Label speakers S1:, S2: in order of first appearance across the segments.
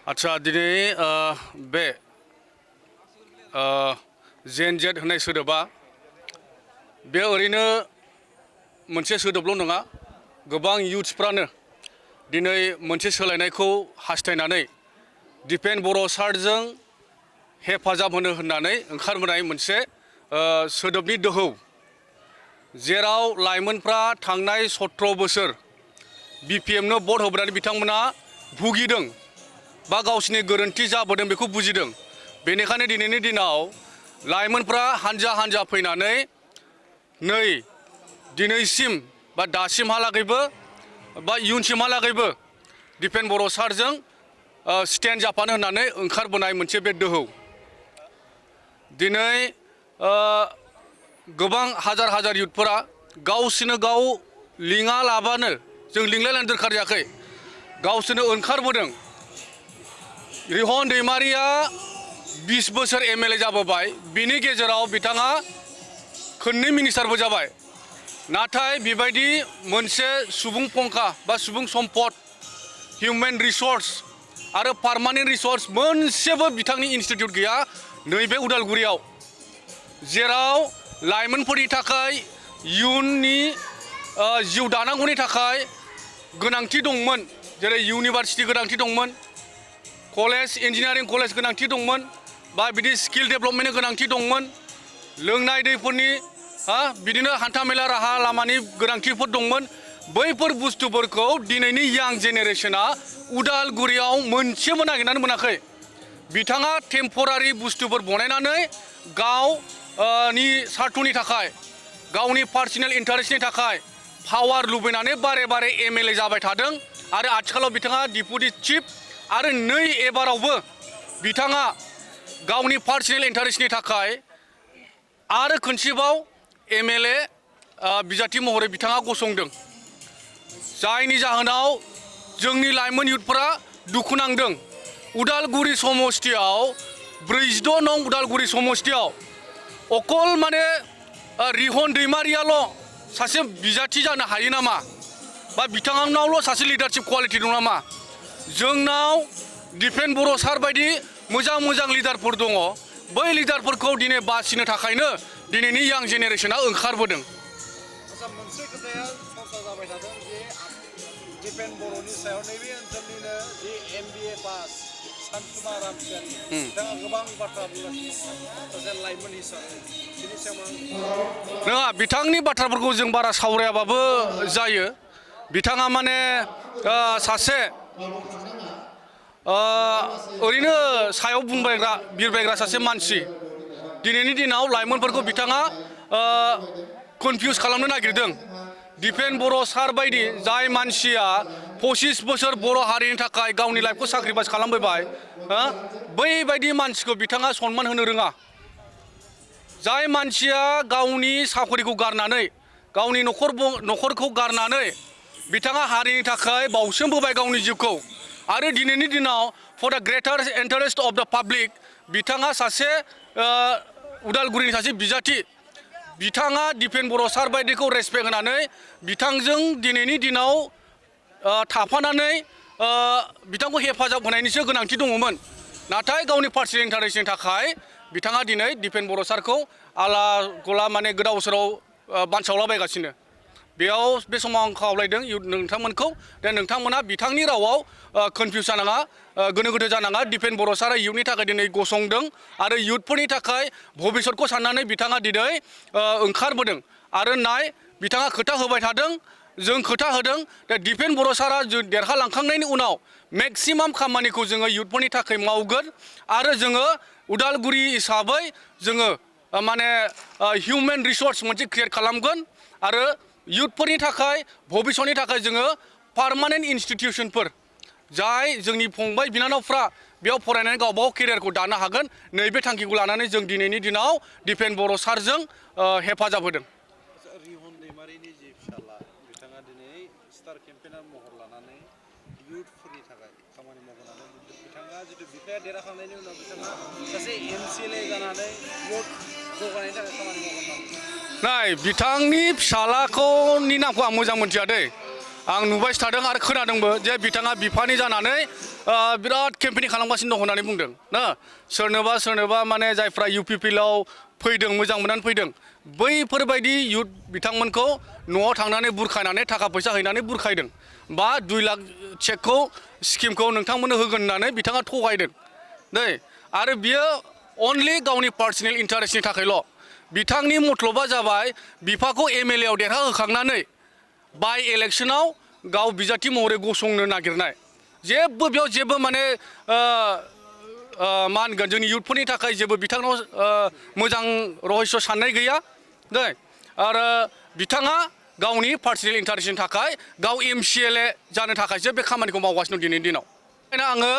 S1: आच्छा दिनै बे जेन जेट होननाय सोदोबा बे ओरैनो मोनसे सोदोबल' नङा गोबां युथ्सफ्रानो दिनै मोनसे सोलायनायखौ हास्थायनानै दिपेन बर' सारजों हेफाजाब होनो होननानै ओंखारबोनाय मोनसे सोदोबनि दोहौ जेराव लाइमोनफ्रा थांनाय 17 बोसोर BPMनो भट होबोनानै बिथांमोना भुगिदों बा गावसिनि गोरोन्थि जाबोदों बेखौ बुजिदों बेनिखायनो दिनैनि दिनाव लाइमोनफ्रा हानजा हानजा फैनानै नै दिनैसिम बा दासिमहालागैबो बा इयुनसिमहालागैबो दिपेन बर' सारजों स्टेन्ड जाफानो होननानै ओंखारबोनाय मोनसे बे दोहौ दिनै गोबां हाजार हाजार युथफोरा गावसिनो गाव लिङा लाबानो जों लिंलायलायनो दरखार जायाखै गावसोरनो ओंखारबोदों रिहन दैमारिया 20 बोसोर MLA जाबोबाय बिनि गेजेराव बिथाङा खननै मिनिस्टारबो जाबाय नाथाय बेबायदि मोनसे सुबुं फंखा बा सुबुं सम्पद हिउमेन रिसोर्स आरो पार्मानेन्ट रिसोर्स मोनसेबो बिथांनि इनस्टिट्यूट गैया नैबे उदालगुरियाव जेराव लाइमोनफोरनि थाखाय इयुननि जिउ दानांगौनि थाखाय गोनांथि दंमोन जेरै इउनिभार्सिटि गोनांथि दंमोन कलेज इन्जिनियारिं कलेज गोनांथि दंमोन बा बिदि स्किल डेभेलपमेन्टनि गोनांथि दंमोन लोंनाय दैफोरनि बिदिनो हान्थामेला राहा लामानि गोनांथिफोर दंमोन बैफोर बुस्थुफोरखौ दिनैनि यां जेनेरेशना उदालगुरियाव मोनसेबो नागिरनानै मोनाखै बिथाङा टेम्परारि बुस्थुफोर बनायनानै गावनि सार्थनि थाखाय गावनि पार्सनेल इन्टारेस्टनि थाखाय पावार लुबैनानै बारे बारे MLA जाबाय थादों आरो आथिखालाव बिथाङा डिपुटि चिफ आरो नै एबारावबो बिथाङा गावनि पार्सनेल इन्टारेस्टनि थाखाय आरो खनसेबाव MLA बिजाथि महरै बिथाङा गसंदों जायनि जाहोनाव जोंनि लाइमोन युथफोरा दुखु नांदों उदालगुरि समस्तियाव 46 नं उदालगुरि समस्तियाव अकल माने रिहन दैमारियाल' सासे बिजाथि जानो हायो नामा बा बिथांनावल' सासे लिडारशिप क्वालिटि दं नामा जोंनाव दिपेन बर' सार बायदि मोजां मोजां लिडारफोर दङ बै लिडारफोरखौ दिनै बासिनो थाखायनो दिनैनि यां जेनेरेशना ओंखारबोदों
S2: मोनसे खोथाया चर्चा जाबाय थादों जे दिपेन बर'नि सायाव नैबे ओनसोलनिनो जे MBA पास सानसुमा रामसियारि बिथाङा गोबां बाथ्रा बुंगासिनो दङ सासे लाइमोन हिसाबै बिनि सायाव
S1: नङा बिथांनि बाथ्राफोरखौ जों बारा सावरायाबाबो जायो बिथाङा माने सासे ओरैनो सायाव बुंबायग्रा बिरबायग्रा सासे मानसि दिनैनि दिनाव लाइमोनफोरखौ बिथाङा कनफिउज खालामनो नागिरदों दिपेन बर' सार बायदि जाय मानसिया 25 बोसोर बर' हारिनि थाखाय गावनि लाइफखौ साक्रिफाइस खालामबोबाय बैबायदि मानसिखौ बिथाङा सनमान होनो रोङा जाय मानसिया गावनि साखरिखौ गारनानै गावनि न'खरखौ गारनानै बिथाङा हारिनि थाखाय बावसोमबोबाय गावनि जिउखौ आरो दिनैनि दिनाव फर द ग्रेटार इन्टारेस्ट अफ द पाब्लिक बिथाङा सासे उदालगुरिनि सासे बिजाथि बिथाङा दिपेन बर' सार बायदिखौ रेसपेक्ट होनानै बिथांजों दिनैनि दिनाव थाफानानै बिथांखौ हेफाजाब होनायनिसो गोनांथि दङमोन नाथाय गावनि पार्सनेल इन्टारेस्टनि थाखाय बिथाङा दिनै दिपेन बर' सारखौ आला गला माने गोदाव सोराव बानसावलाबायगासिनो बेयाव बे समाव आं खावलायदों नोंथांमोनखौ दा नोंथांमोना बिथांनि रावाव कनफिउज जानाङा गोनो गोथो जानाङा दिपेन बर' सारा इयुथनि थाखाय दिनै गसंदों आरो इयुथफोरनि थाखाय भबिष्यतखौ साननानै बिथाङा दिनै ओंखारबोदों आरो नाय बिथाङा खोथा होबाय थादों जों खोथा होदों दा दिपेन बर' सारा देरहालांखांनायनि उनाव मेक्सिमाम खामानिखौ जोङो इयुथफोरनि थाखाय मावगोन आरो जोङो उदालगुरि हिसाबै जोङो माने हिउमेन रिसोर्स मोनसे क्रिएट खालामगोन आरो इयुथफोरनि थाखाय भबिष्यतनि थाखाय जोङो पार्मानेन्ट इनस्टिटिउसनफोर जाय जोंनि फंबाय बिनानावफ्रा बेयाव फरायनानै गावबागाव केरियारखौ दानो हागोन नैबे थांखिखौ लानानै जों दिनैनि दिनाव दिपेन बर' सारजों हेफाजाब होदों
S2: रिहन दैमारिनि जे फिसाला बिथाङा दिनै स्टार केम्पेइनार महर लानानै इयुथफोरनि थाखाय खामानि मावनानै बिथाङा जितु बिफाया देरहाखांनायनि उनाव बिथाङा सासे MCLA जानानै इयुथ जौगानायनि थाखाय खामानि मावगोन
S1: नाय बिथांनि फिसालाखौनि नामखौ आं मोजां मोनथिया दै आं नुबाय थादों आरो खोनादोंबो जे बिथाङा बिफानि जानानै बिराद केम्पेनिं खालामगासिनो दं होननानै बुंदों ना सोरनोबा माने जायफ्रा UPPILआव फैदों मोजां मोननानै फैदों बैफोरबायदि इयुथ बिथांमोनखौ न'आव थांनानै बुरखायनानै थाखा फैसा हैनानै बुरखायदों बा 2 लाख चेकखौ स्किमखौ नोंथांमोननो होगोन होननानै बिथाङा थगायदों नै आरो बियो अनलि गावनि पार्सनेल इन्टारेस्टनि थाखायल' बिथांनि मतलबा जाबाय बिफाखौ MLA आव देरहाहोखांनानै बाय इलेक्शनाव गाव बिजाथि महरै गसंनो नागिरनाय जेबो बेयाव जेबो माने मा होनगोन जोंनि इयुथफोरनि थाखाय जेबो बिथांनाव मोजां रहस्य साननाय गैया दै आरो बिथाङा गावनि पार्सनेल इन्टारेस्टनि थाखाय गाव MCLA जानो थाखायसो बे खामानिखौ मावगासिनो दं दिनैनि दिनाव ओंखायनो आङो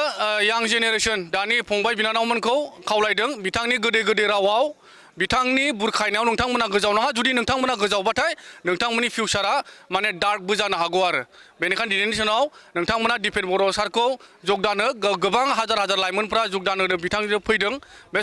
S1: यां जेनेरेसन दानि फंबाय बिनानावमोनखौ खावलायदों बिथांनि गोदै रावाव बिथांनि बुरखायनायाव नोंथांमोना गोजावनाङा जुदि नोंथांमोना गोजावबाथाय नोंथांमोननि फिउचारा माने डार्कबो जानो हागौ आरो बेनिखायनो दिनैनि सानाव नोंथांमोना दिपेन बर' सारखौ जगदान हो गोबां हाजार लाइमोनफ्रा जगदान होनो बिथांजों फैदों बे